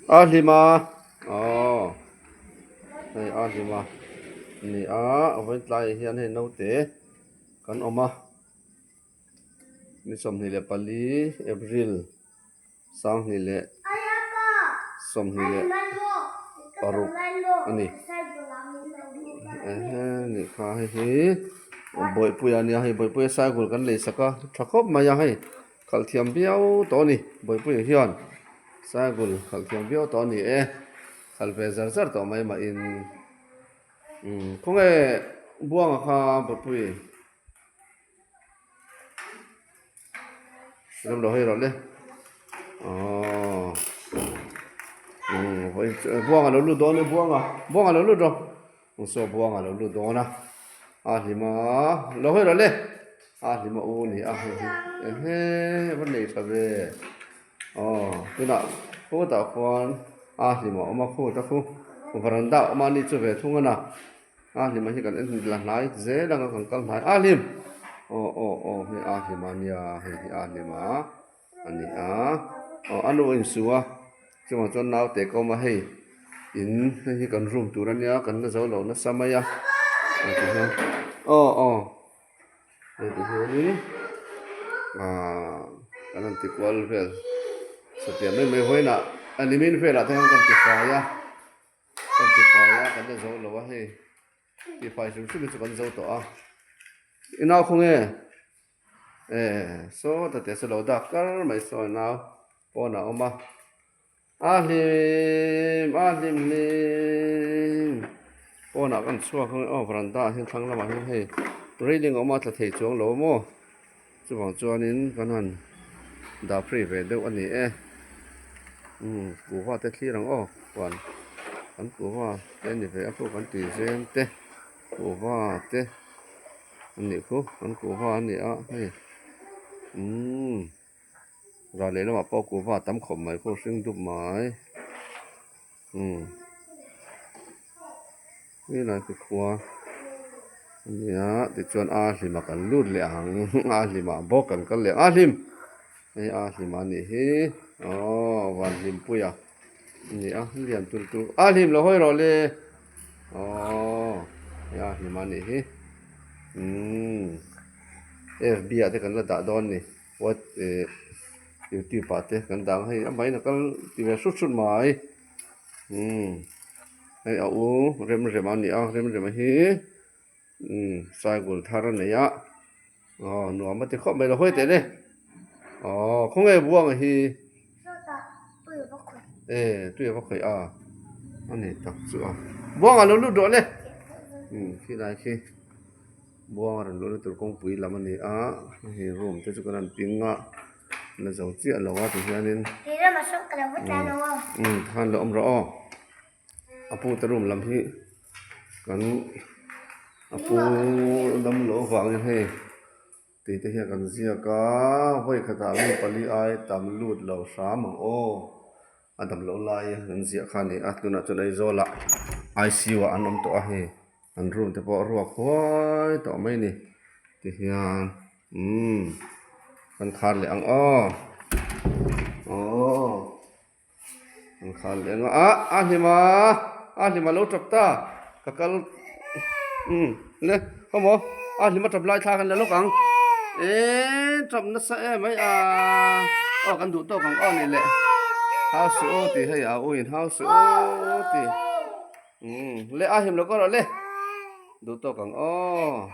A hlim a aw hei a hlim a ni a vawiin tlaiah hian hei naute kan awm a ni 24 April 2026 a ni ehe nih kha hei hi bawihpuia a nia hei bawihpuia cycle kan lei sak a tha khawp mai a hei. Khalh thiam viau tawh a ni, Bawihpuia hian cycle khalh thiam viau tawh a ni e, khalh ve zar zar tawh mai mahin umm khawnge Buanga kha Bawihpui ram lo hawi rawh le aww umm Buanga lo lut dawn e Buanga Buanga lo lut rawh. Saw buang a lo lut dawn a, a hlim a, lo hawi rawh le, a hlim a u ni a hei hi ehe va nei tha ve aw tunah khutah khuan a hlim a awm a khut a khu varanda a awm a ni chu ve thung a na a hlim a hi kan en la hnai zel ang a kan kal hnai a hlim aw aw aw hei a hlim a nia hei hi a hlim a. A ni a, aw a nu a insu a, chuvang chuan naute ka awm a hei in hei hi kan room tur a nia kan la zo lo nasa mai a hei ti hian aw aw hei ti hianin ahh kan han ti kual vel satliah mai mai vawiinah a nimin velah te khan kan ti fai a kan ti fai a kan la zo lo a hei ti fai hrim hrim hi chu kan zo tawh a i nau khawnge. Eh saw ta te saw lo dak kar mai saw nau pawn a awm a a hlim a hlim hlim pawnah kan chhuak ang aw varanda ah hian thlang lamah hian hei railing a awm a tla thei chuang lo maw chuvang chuanin kan han dah free ve deuh a ni e umm kuhva te thlir ang aw huan kan kuhva te a ni ve a pawh kan tih zem te kuhva te. A nih khu an kuhva a ni a hei umm ral leh lamah pawh kuhva a tam khawp mai khu hring dup mai umm helai khi khua a ni a tichuan a hlimah kan lut leh ang a hlimah bawk kan kal leh ang a hlim hei a hlim a nih hi aww van hlimpuia a ni a lian tur tur a hlim lo hawi rawh le. Aww hei a hlim a nih hi umm fb ah te kan la dah dawn ni what eh youtube ah te kan dah ang hei amahin a kal ti ve hrut hrut mai umm hei a u rem rem a ni a rem rem a hi umm cycle thar a nei a aw nuam a ti khawp mai lo hawi teh le aw khawnge buanga hi. E tui a va khawih a a ni tak chu a buanga lo lut rawh le umm khilai khi buanga rawn luhna tur kawngpui lam a ni a hei room te chu kan han ping a la zo chiah lo a tihianin umm tikhan lo awm rawh aw a pu te room lam hi kan a pu dam loh avangin hei. Tih te hian kan ziak a, vawi khatah mi pali ai tam lut lo hram ang aw. A dam loh lai an ziah kha a ni a, tunah chuan Aizawl ah ICU ah an awm tawh a hei an room te pawh a ruak huai tawh mai a ni ti hian umm kan khar leh ang aw aww. An khal leh ang a ah a hlim a a hlim a lo tap ta ka kal umm le khawmaw a hlim a tap lai thla kan la lawk ang eee tap nasa em mai a aw kan duh tawk ang aw ni leh hau suh aw tih hei a u in hau suh aw tih umm le a hlim lo ka rawh le duh tawk ang aw.